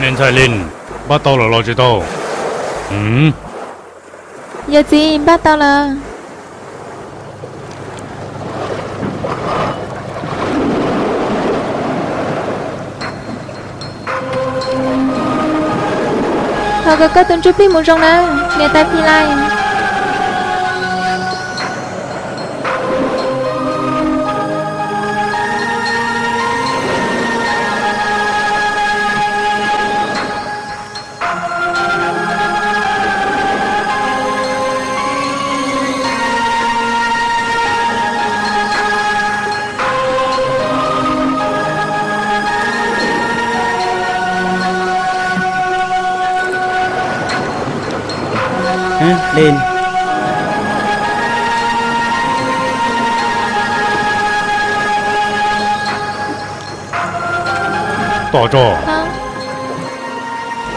Me ntxhais Lis, npaj tau lawm los tsis tau? Yawm txiv, npaj tau lawm. Thov kom koj tus ntsuj plig mus zoo nawb, niam tais Phis Lais. Tom tso.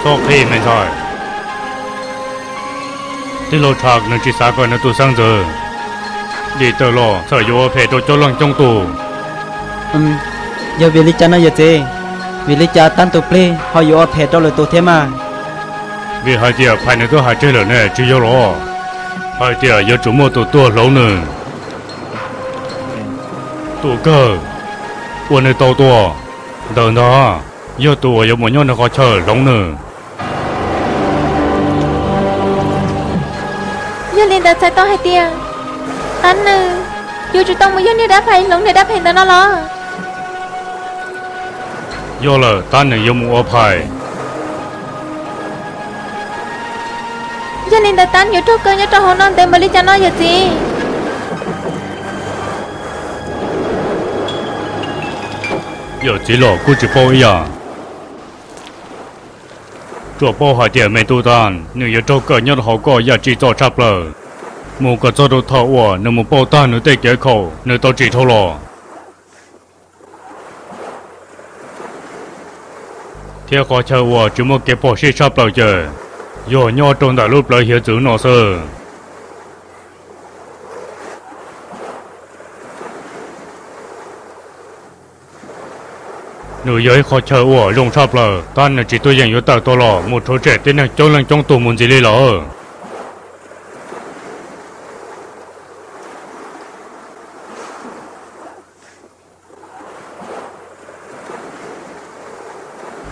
Txhob qhib me ntxhais. Tij laug Tshaj nws tsis xav kom nws tus xeeb ntxwv dim tawm los txhawm yuav ua phem rau coob leej coob tus. Yog vim li cas no yawm txiv? Vim li cas Tab tus plig ho yuav ua phem rau lwm tus thiab mas? Vim hais tias Phais nws twb hais tseg lawm ne, tsis yog los? Hais tias yuav tsum muaj tus tuag hloov nws. Tus kawg uas nws tau tua, ntawm ntag yog tus uas yuav mus nyob nws qhov chaw hloov nws. Yog li ntawd txhais tau hais tias Tab nws yuav tsum tau mus yog niag dab phais hloov niag dab phais ntawd no los? Yog lawm, Tab nws yuav mus ua phais. Yog li ntawd Tab yuav raug kaw nyob rau hauv no ntev npaum li cas no yawm txiv? Yawm txiv los kuj tsis paub ib yam. Tsuas paub hais tias me tub Tab nws yuav raug kaw nyob rau hauv koj yam tsim txom tshaj plaws, mus kom txog rau thaum uas nws mus pauj tag nws tej kev khaum nws tau tsim dhau los. Thiab qhov chaw uas tsis muaj kev phom sij tshaj plaws ces yog nyob rau ntawm lub plawv hiav txwv no xwb. Nws yog ib qho chaw uas zoo tshaj plaws, tab nws tsis tuaj yeem yuav tawm tuaj los mus rhuav tshem tib neeg coob leej coob tus mus ntxiv li lawm.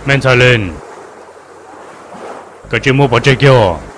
Me ntxhais Lis, koj tsis muaj pov tseg kiag.